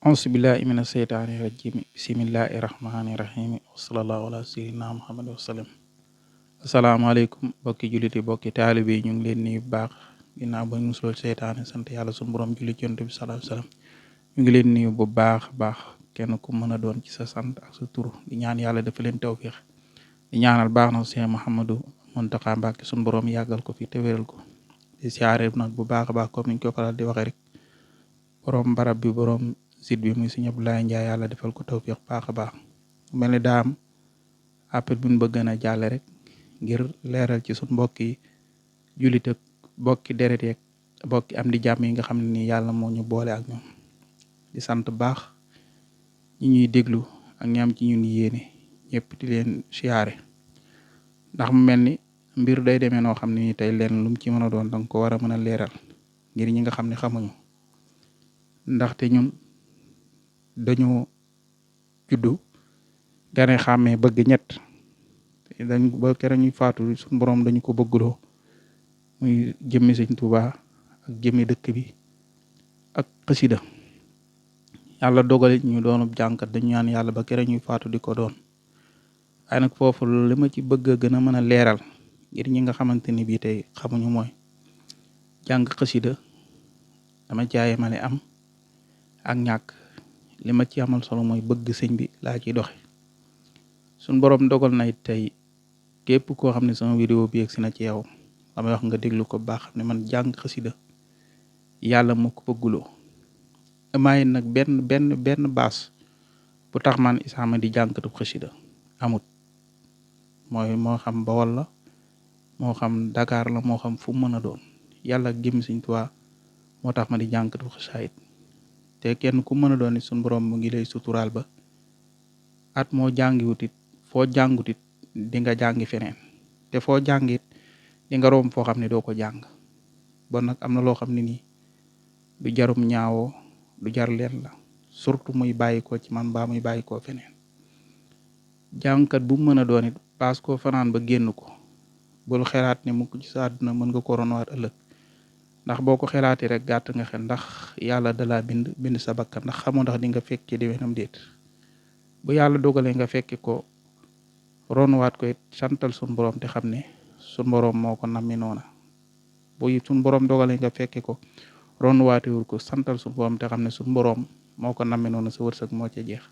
Auzubillahi mina seytaani rajim bisimillahi rahmaani rahim wasalallahu ala sayyidina muhammad wasalam. Asalaamaaleykum bokki julliti bokki taalibe yi ñu ngi leen nuyu bu baax ginnaaw ba ñu musul seytaane sant yàlla sunu borom julli ci Yonent bi sallallahu alayhi wasallam ñu ngi leen nuyu bu baax kenn ku mën a doon ci sa sant ak sa tur di ñaan yàlla dafa leen tawfiix di ñaanal baax na Cheikh Mouhamadou Mountakha Mbacké sunu borom yàggal ko fi te wéral ko di siyaare nag bu baax comme niñ ko faral di waxee rek borom barab bi borom site bi muy Sëriñ Abdoulaye Ndiaye yàlla defal ko tawfiix baax mel ni daa am appel bu ñu bëgg na jàlle rek ngir leeral ci suñ mbokki jullit ak bokki deret yeeg bokki am di jàmm yi nga xam ne ni yàlla moo ñu boole ak ñoom di sant baax ñi ñuy déglu ak ñi am ci ñun yéene ñëpp di leen siyaare ndax mu mel ni mbir day demee noo xam ne ni tey leen lu mu ci mën a doon danga ko war a mën a leeral ngir ñi nga xam ne xamuñu ndaxte ñun dañoo juddu gane xàmmee bëgg ñett dañ ba kere ñuy faatu suñ boroom dañu ko bëgguloo muy jëmmi Sëñ Tuubaa ak jëmmi dëkk bi ak xasida yàlla dogalit ñu doonub jànkat dañu ñaan yàlla ba kere ñuy faatu di ko doon waaye nag foofu li ma ci bëgg a gën a mën a leeral ngir ñi nga xamante ni bii tey xamuñu mooy jàng xasida dama jaaye ma ne am ak ñàkk li ma ci amal solo mooy bëgg sëñ bi laa ciy doxe suñ boroom dogal na it tey képp koo xam ne sama vidéo bi yegg si na ci yow damay wax nga déglu ko baax xam ne man jàng xasida yàlla moo ko bëgguloo amaay nag benn baas bu tax man isaama di jàngkatub xasida amut mooy moo xam Bawol la moo xam Dakar la moo xam fu mu mën a doon yàlla gëm Sëñ Tuubaa moo tax ma di jàngkatub xasaayit te kenn ku mën a doon suñ borom mu ngi lay suturaal ba at moo jàngiwutit foo jàngutit di nga jàngi feneen te foo jàngit di nga romb foo xam ne doo ko jàng bon nag am na loo xam ne nii du jarum ñaawoo du jar leen la surtout muy bàyyi ko ci man baa muy bàyyi koo feneen jàngkat bu mu mën a doon it paas koo fanaan ba génn ko bul xelaat ne mukk ci sa àdduna mën nga ko ronowaat ëllëg ndax boo ko xelaatee rek gàtt nga xel ndax yàlla dalaa bind sa bakkan ndax xamoo ndax di nga fekkee déwénam déet bu yàlla dogalee nga fekke ko ronuwaat ko it santal sun borom te xam ne sun borom moo ko nammi noona bu sun borom dogalee nga fekke ko ronuwaatewul ko santal sun borom te xam ne sun borom moo ko nammi noona sa wërsëg moo ca jeex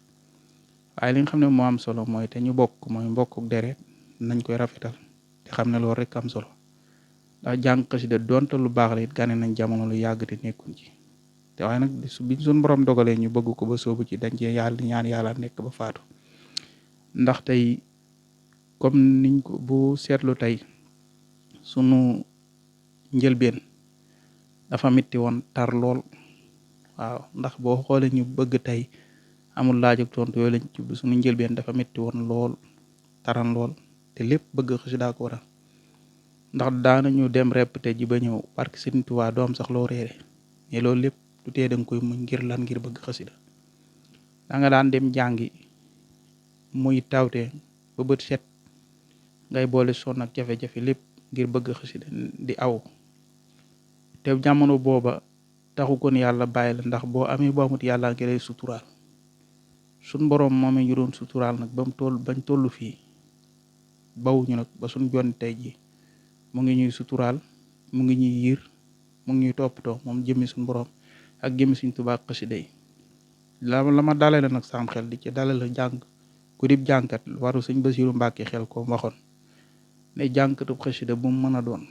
waaye li nga xam ne moo am solo mooy te ñu bokk mooy mbokkuk deret nañ koy rafetal te xam ne loolu rek am solo ndax jàng xasida donte lu baax la it gane nañ jamono lu yàgg te nekkuñ ci te waaye nag biñ suñ borom dogalee ñu bëgg ko ba soobu ci dañ cee yàlla ñaan yàlla nekk ba faatu ndax tey comme niñ ko bu seetlu tey sunu njëlbeen dafa metti woon tar lool waaw ndax boo xoolee ñu bëgg tey amul laaj ak tontu yooyu lañ ci sunu njëlbeen dafa metti woon lool taran lool te lépp bëgg xasida ko waral ndax daanañu dem répété ji ba ñëw parce que Sëriñ Tuubaa doom sax loo réere mais loolu lépp du tee danga koy muñ ngir lan ngir bëgg xasida da nga daan dem jàngi muy tawte ba bët set ngay boole sonn ak jafe-jafe lépp ngir bëgg xasida di aw te jamono booba taxu kon yàlla bàyyi la ndax boo amee boo amut yàlla ngi lay suturaal suñ boroom moom ñu doon suturaal nag bañ tollu fii bawuñu nag ba suñ jonni tey ji mu ngi ñuy suturaal mu ngi ñuy yiir mu ngi ñuy toppatoo moom jëmmi suñu borom ak jëmmi Sëriñ Tuubaa ak xasida yi la ma dalale nag sam xel di ci dalale jàng ku dib jàngkat waru Sëñ Basiiru Mbàkke xel ko waxoon ne jàngkatub xasida bu mu mën a doon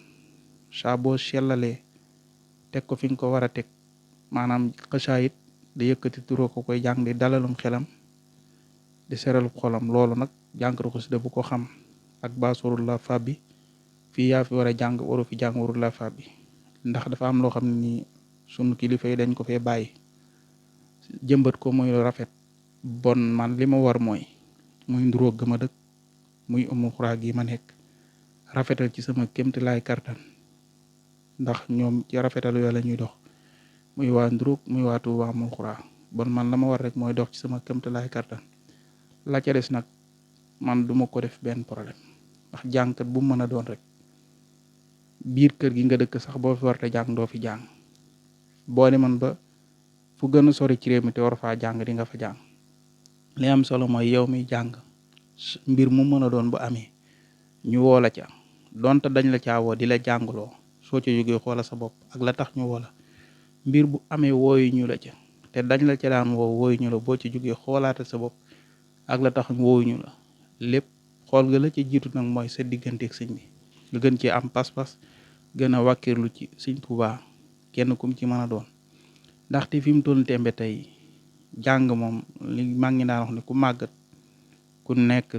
saa boo sellalee teg ko fi nga ko war a teg maanaam xasaayit da yëkkati turoo ko koy jàng di dalalum xelam di seral xolam loolu nag jàngkatu xasida bu ko xam ak baasorul la fàbbi fii yaa fi war a jàng waru fi jàng warul la fa bi ndax dafa am loo xam ne nii sunu kilifa yi dañ ko fee bàyyi jëmbat ko muy lu rafet bon man li ma war mooy muy nduróog gëma dëkk muy Ummul Xuraa gi ma nekk rafetal ci sama kémti laay kartan ndax ñoom ci rafetal yooyu la ñuy dox muy waa nduróog muy waa Tuubaa Ummul Xuraa bon man la ma war rek mooy dox ci sama kémti laay kartan la ca des nag man duma ko def benn problème ndax jàngkat bu mu mën a doon rek biir kër gi nga dëkk sax boo fi war te jàng doo fi jàng boo demoon ba fu gën a sori ci réew mi te war faa jàng di nga fa jàng. li am solo mooy yow mi jàng mbir mu mën a doon bu amee ñu woo la ca donte dañ la caa woo di la jàngaloo soo ca jógee xoola sa bopp ak la tax ñu woo la mbir bu amee wooyu ñu la ca te dañ la ca daan woo wooyu ñu la boo ci jógee xoolaate sa bopp ak la tax wooyu ñu la lépp xool nga la ca jiitu nag mooy sa digganteeg sëñ bi nga gën ci am pas-pas gën a wàkkirlu ci sëñ Tuubaa kenn kum ci mën a doon ndaxte fi mu toll tembe tey jàng moom li mag ñi daan wax ne ku màggat ku nekk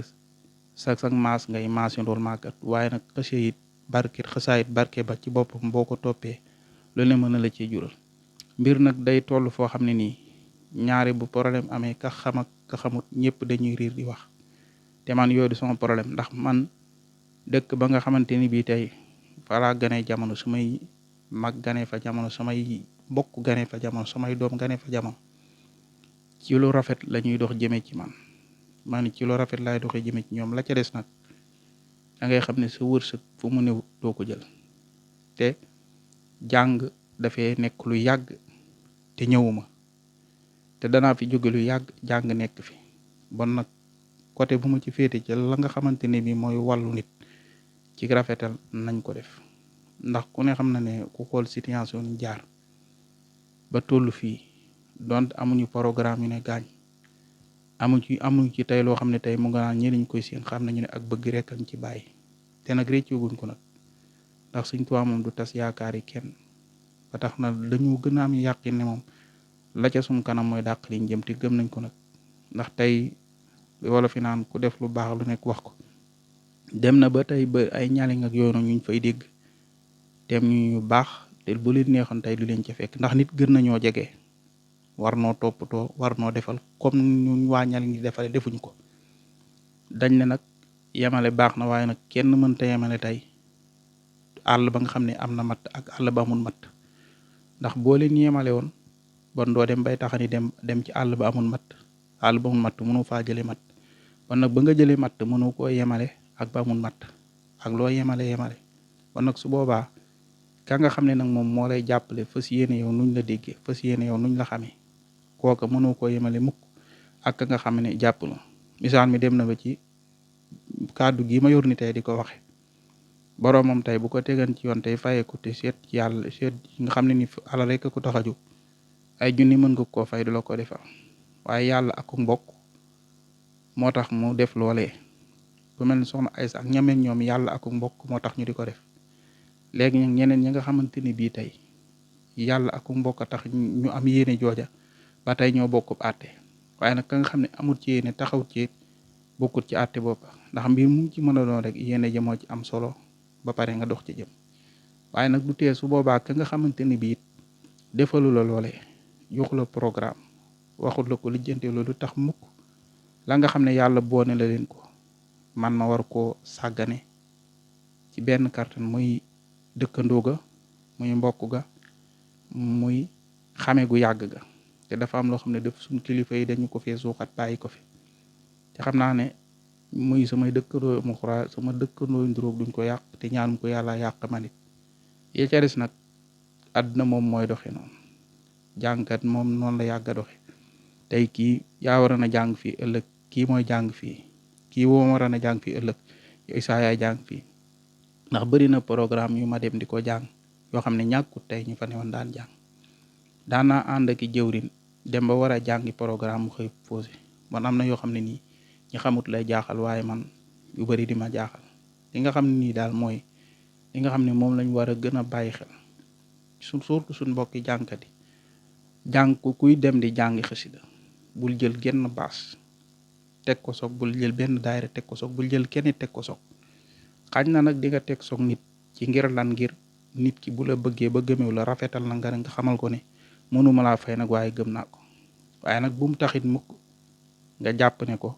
sa maas ngay maas yu doon màggat waaye nag xëse it barke ba ci boppam boo ko toppee loolu mën na la cee jural mbir nag day toll foo xam ne nii ñaari bu problème amee ka xam ak ka xamut ñëpp dañuy riir di wax te man yooyu du sama problème ndax man dëkk ba nga xamante ni bii tey falaa ganee jamono samay mag ganee fa jamono samay bokk ganee fa jamono samay doom ganee fa jamono ci lu rafet la ñuy dox jëme ci man ci lu rafet laay doxee jëme ci ñoom la ca des nag da ngay xam ne sa wërsëg fu mu néew doo ko jël te jàng dafay nekk lu yàgg te ñëwuma te danaa fi jóge lu yàgg jàng nekk fi bon nag côté bu ma ci féete ci la nga xamante ne bi mooy wàllu nit ci rafetal nañ ko def ndax ku ne xam na ne ku xool situation ni jaar ba tollu fii donte amuñu programme yu ne gaañ amuñu ci tey loo xam ne tey mu nga naan ñi lañ koy seen xam nañu ne ak bëgg rek am ci bàyyi te nag réccuguñ ko nag ndax Sëñ Tuubaa moom du tas yaakaar yi kenn ba tax na dañu gën a am yàqin ne moom la ca sum kanam mooy dàq liñ jëm te gëm nañ ko nag ndax tey wala fi naan ku def lu baax lu nekk wax ko dem na ba tey ba ay ñaling ak yoonu ñu fay dégg tem ñu baax te bu leen neexoon tey du leen ca fekk ndax nit gën nañoo jege war noo toppatoo war noo defal comme ñu waa ñaling di defale defuñ ko dañ ne nag yemale baax na waaye nag kenn mënta yemale tey àll ba nga xam ne am na matt ak àll ba amul matt ndax boo leen yemale woon bon doo dem bay taxani dem ci àll ba amul matt mënu faa jële matt bon nag ba nga jëlee matt mënu koo yemale ak ba amul matt ak loo yemale bon nag su boobaa ka nga xam ne nag moom moo lay jàppale fas yéene yow nuñ la déggee fas yéene yow nuñ la xamee kooka mënu koo yemale mukk ak ka nga xam ne jàpp la misaal mi dem na ba ci kàddu gi ma yor ni tey di ko waxe boroomam tey bu ko tegan ci yoon tey fayeeku te seet yàlla seet nga xam ne ni alal rek ko tax a jóg ay junni mën nga koo fay du la ko defal waaye yàlla ak mbokk moo tax mu def loolee bu mel ni soxna Aysa ak ñameen ñoom yàlla ak mbokk moo tax ñu di ko def léegi nag ñeneen ñi nga xamante ni bii tey yàlla ak mbokk a tax ñu am yéene jooja ba tey ñoo bokkub àtte waaye nag ka nga xam ne amul ci yéene taxaw ci bokkut ci àtte bopp ndax mbir mu ci mën a doon rek yéene ja moo ci am solo ba pare nga dox ci jëm waaye nag du tee su boobaa ka nga xamante ni bii defalu la loolee jox la programme waxul la ko lijjante loolu tax mukk la nga xam ne yàlla boone la leen ko man ma war koo sàggane ci benn kartan muy dëkkandoo ga muy mbokk ga muy xame gu yàgg ga te dafa am loo xam ne def suñ kilifa yi dañu ko fee suuxat bàyyi ko fi te xam naa ne muy samay dëkkandoo mu xuraa sama dëkkandoo nduróog duñ ko yàq te ñaanum ko yàlla yàq manit yee ca des nag àdduna moom mooy doxe noonu jàngkat moom noonu la yàgg a doxe tey kii yaa waroon a jàng fii ëllëg kii mooy jàng fii kii woo waroon a jàng fii ëllëg yooyu saa yaay jàng fii ndax bëri na programme yu ma dem di ko jàng yoo xam ne ñàkkut tey ñu fa ne woon daan jàng daan naa ànd ak jëwrin dem ba war a jàngi programme mu xëy posé man am na yoo xam ne nii ñi xamut lay jaaxal waaye man yu bëri di ma jaaxal li nga xam ne nii daal mooy li nga xam ne moom lañ war a gën a bàyyi xel surtout suñ mbokki jàngkat yi jàng kuy dem di jàngi xasida bul jël genn baas teg ko soog bul jël benn daayira teg ko soog bul jël kenn teg ko soog xañ na nag di nga teg soog nit ci ngir lan ngir nit ki bu la bëggee ba gëmew la rafetal na nga xamal ko ne mënuma laa fay nag waaye gëm naa ko waaye nag bu mu taxit mukk nga jàpp ne ko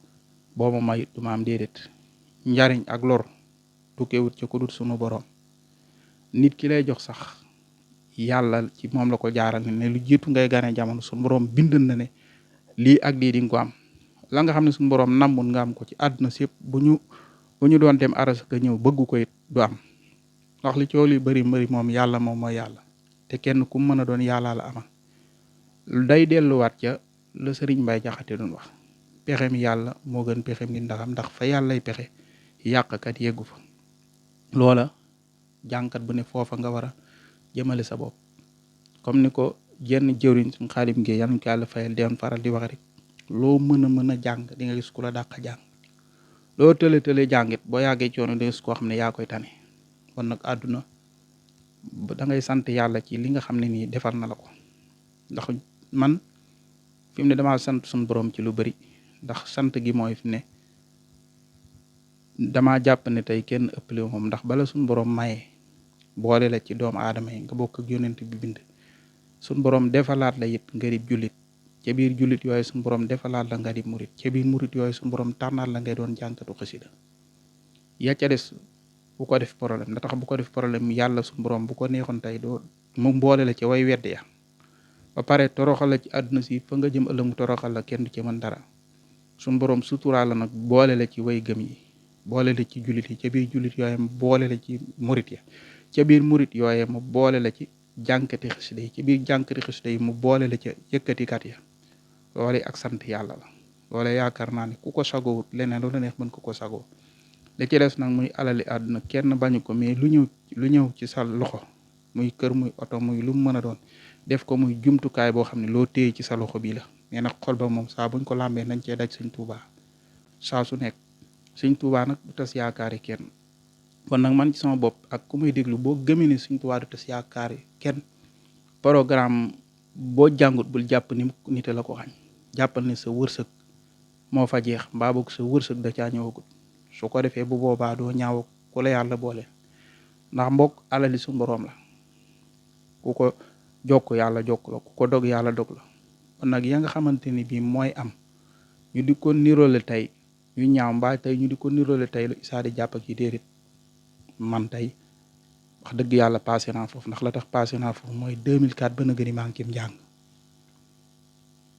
boo ma may du ma am déedéet njariñ ak lor tukkewut ci ku dul sunu boroom nit ki lay jox sax yàlla ci moom la ko jaaral ne lu jiitu ngay gane jamono sunu boroom bind na ne lii ak lii di nga ko am la nga xam ne sunu boroom nammul nga am ko ci àdduna sépp bu ñu doon dem aras ka ñëw bëgg ko it du am ndax li coow li bari moom yàlla moom mooy yàlla te kenn ku mën a doon yàlla la amal day delluwaat ca la sëriñ Mbay Jaxate doon wax pexem yàlla moo gën pexem nit ndax fa yàllay pexe yàqkat yeggu fa. loola jàngkat bu ne foofa nga war a jëmale sa bopp comme ni ko jenn jëwriñ suñ Xaadim Géey yàlla ko yàlla fayal doon faral di wax rek loo mën a jàng di nga gis ku la dàq jàng loo tële jàngit boo yàggee coono di nga gis koo xam ne yaa koy tane. kon nag àdduna da ngay sant yàlla ci li nga xam ne nii defal na la ko ndax man fi mu ne damaa sant suñu borom ci lu bari ndax sant gi mooy fi ne damaa jàpp ne tey kenn ëppale moom ndax bala suñu borom maye boole la ci doomu aadama yi nga bokk ak yonent bi bind suñu borom defalaat la it nga dib jullit ca biir jullit yooyu suñu borom defalaat la nga dib murit ca biir murit yooyu suñu borom tànnaat la ngay doon jànkatu xasida ya ca des bu ko def problème da tax bu ko def problème yàlla suñu borom bu ko neexoon tey doo mu boole la ci way wedd ya ba pare toroxal la ci àdduna si fa nga jëm ëllëg mu toroxal la kenn du ci mën dara suñu borom suturaal la nag boole la ci way gëm yi boole la ci jullit yi ca biir jullit yooye mu boole la ci murit ya ca biir murit yooye mu boole la ci jànkati xasida yi ci biir jànkati xasida yi mu boole la ca yëkkatikat ya loole ak sant yàlla la loole yaakaar naa ne ku ko sagowut leneen lu la neex mën ko sagoo li ci des nag muy alali àdduna kenn bañu ko mais lu ñëw ci sa loxo muy kër muy oto muy lu mu mën a doon def ko muy jumtukaay boo xam ne loo téye ci sa loxo bii la mais nag xol ba moom saa buñ ko làmbee nañ cee daj Sëñ Tuubaa saa su nekk Sëñ Tuubaa nag du tas yaakaari kenn kon nag man ci sama bopp ak ku muy déglu boo gëmee ne Sëñ Tuubaa du tas yaakaari kenn programme boo jàngut bul jàpp ni nit la ko xañ jàppal ne sa wërsëg moo fa jeex mbaa boog sa wërsëg da caa ñëwagut su ko defee bu boobaa doo ñaaw ku la yàlla boole ndax mbokk alali su boroom la ku ko jokk yàlla jokk la ku ko dog yàlla dog la kon nag ya nga xamante ni bii mooy am ñu di ko niroole tey ñu ñaaw mbaa tey ñu di ko niroole tey lu isaa di jàpp ak yi déedéet man tey wax dëgg yàlla passé naa foofu ndax la tax passé naa foofu mooy 2004 ba na gëni maa ngi kim njàng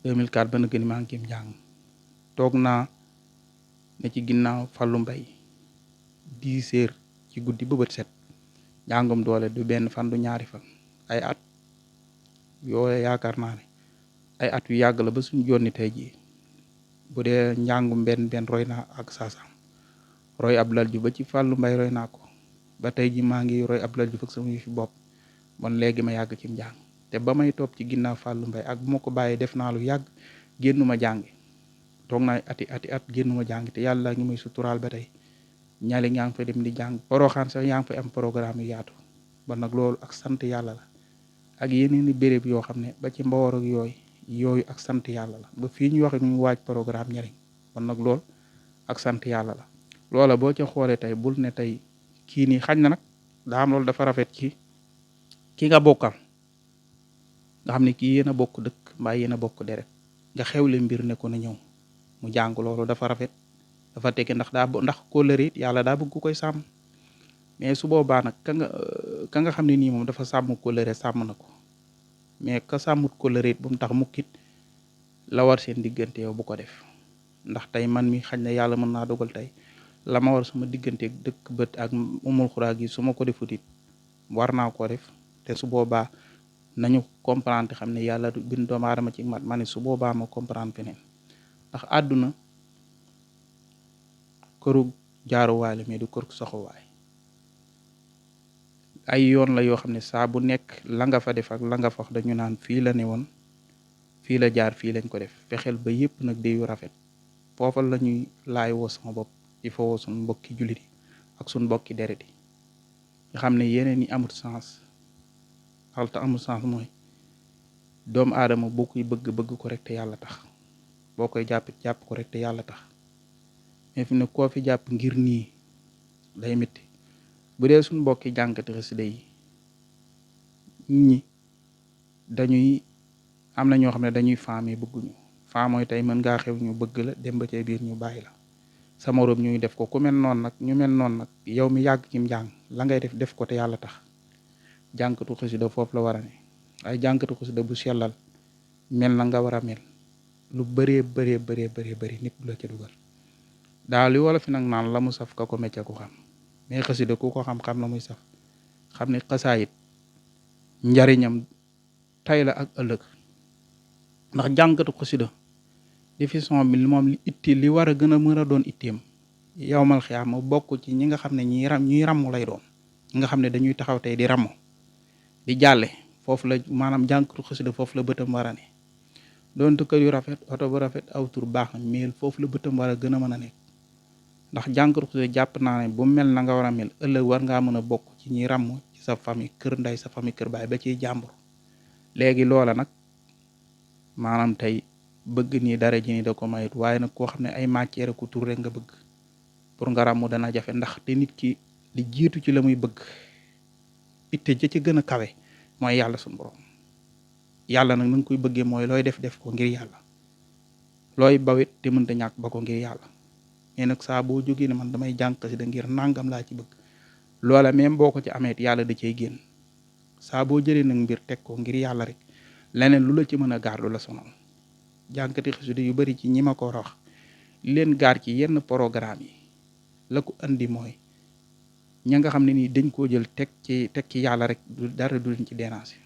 2004 ba na gëni maa ngi kim njàng toog naa ne ci ginnaaw Fallou Mbaye 10 heures ci guddi ba bët set njàngum doole du benn fan du ñaari fan ay at yooyu yaakaar naa ne ay at yu yàgg la ba suñu jonni tey jii bu dee njàngum benn roy naa ak saasam roy ab lal ju ba ci Fallou Mbaye roy naa ko ba tey ji maa ngi roy ab lal ju fëg sama fi bopp man léegi ma yàgg ci njàng te ba may topp ci ginnaaw Fallou Mbaye ak bu ma ko bàyyee def naa lu yàgg génnuma jàngi toog naa ati at génnuma jàngi te yàlla ngi may suturaal ba tey ñaali yaa ngi fa dem di jàng poroxaan sax yaa ngi fa am programme yu yaatu ba nag loolu ak sant yàlla la ak yeneen i béréb yoo xam ne ba ci Mbawar ak yooyu ak sant yàlla la ba fii ñu waxe ñu waaj programme ñariñ kon nag loolu ak sant yàlla la loola boo ca xoolee tey bul ne tey kii nii xañ na nag daa am loolu dafa rafet ci ki nga bokkal nga xam ne kii yéen a bokk dëkk mbaa yéen a bokk deret nga xewle mbir ne ko na ñëw mu jàng loolu dafa rafet dafa tekki ndax ndax kóllëre it yàlla daa bëgg ku koy sàmm mais su boobaa nag ka nga xam ne nii moom dafa sàmm kóllëre sàmm na ko mais ka sàmmut kóllëre it bu mu tax mukkit la war seen diggante yow bu ko def ndax tey man mi xañ na yàlla mën naa dogal tey la ma war sama diggante dëkk bët ak umul xuraa gi su ma ko defut it war naa ko def te su boobaa nañu comprendre xam ne yàlla du bind doomu aadama ci mat ma ne su boobaa ma comprendre feneen ndax àdduna këru jaaruwaay la mais du kër saxuwaay ay yoon la yoo xam ne saa bu nekk la nga fa def ak la nga fa wax dañu naan fii la ne woon fii la jaar fii lañ ko def fexeel ba yépp nag day yu rafet foofa la ñuy laay woo sama bopp il faut woo suñu mbokki jullit yi ak suñu mbokki deret yi nga xam ne yeneen yi amul sens xalta amul sens mooy doomu aadama boo koy bëgg ko rek te yàlla tax boo koy jàpp ko rek te yàlla tax mais fi ne koo fi jàpp ngir nii day métti bu dee suñu mbokki jànkati xasida yi ñi dañuy am na ñoo xam ne dañuy faamee bëgguñu mooy tey mën ngaa xew ñu bëgg la dem ba ca biir ñu bàyyi la sa moroom ñuy def ko ku mel noonu nag ñu mel noonu nag yow mi yàgg ci njàng la ngay def ko te yàlla tax jànkatu xasida foofu la war a ne ay jànkatu xasida bu sellal mel na nga war a mel lu bëree bëri nit la ca dugal daal li wala fi nag naan la mu saf ka ko mecca ku xam mais xasida ku ko xam la muy saf xam ne xasaayit njariñam tay la ak ëllëg ndax jàngkatu xasida définition bi moom li war a gën a mën a doon itteem yawmal xiyaam mu bokk ci ñi nga xam ne ñuy ràmm lay doon ñi nga xam ne dañuy taxaw tey di ràmm di jàlle foofu la maanaam jàngkatu xasida foofu la bëtam war a ne doonte kër yu rafet oto bu rafet aw tur baax na mais foofu la bëtam war a gën a mën a nekk ndax jàngkatu xasida jàpp naa ne bu mel na nga war a mel ëllëg war ngaa mën a bokk ci ñi ràmm ci sa famille kër nday sa famille kër baay ba ciy jàmbur léegi loola nag maanaam tey bëgg nii dara ji ni da ko mayit waaye nag koo xam ne ay matière ku tur rek nga bëgg pour nga ràmm dana jafe ndax te nit ki li jiitu ci la muy bëgg itte ja ci gën a kawe mooy yàlla suñu borom yàlla nag na nga koy bëggee mooy looy def ko ngir yàlla looy bawit te mënta ñàkk ba ko ngir yàlla mais nag saa boo jógee ne man damay jàng xasida ngir nangam laa ci bëgg loola même boo ko ci ameet yàlla da cey génn saa boo jëlee nag mbir teg ko ngir yàlla rek leneen lu la ci mën a gaar lu la sonal jànkati xasida yu bari ci ñi ma ko war a wax leen gaar ci yenn programme yi la ko andi mooy ña nga xam ne nii dañ koo jël teg ci yàlla rek du dara du leen ci déranger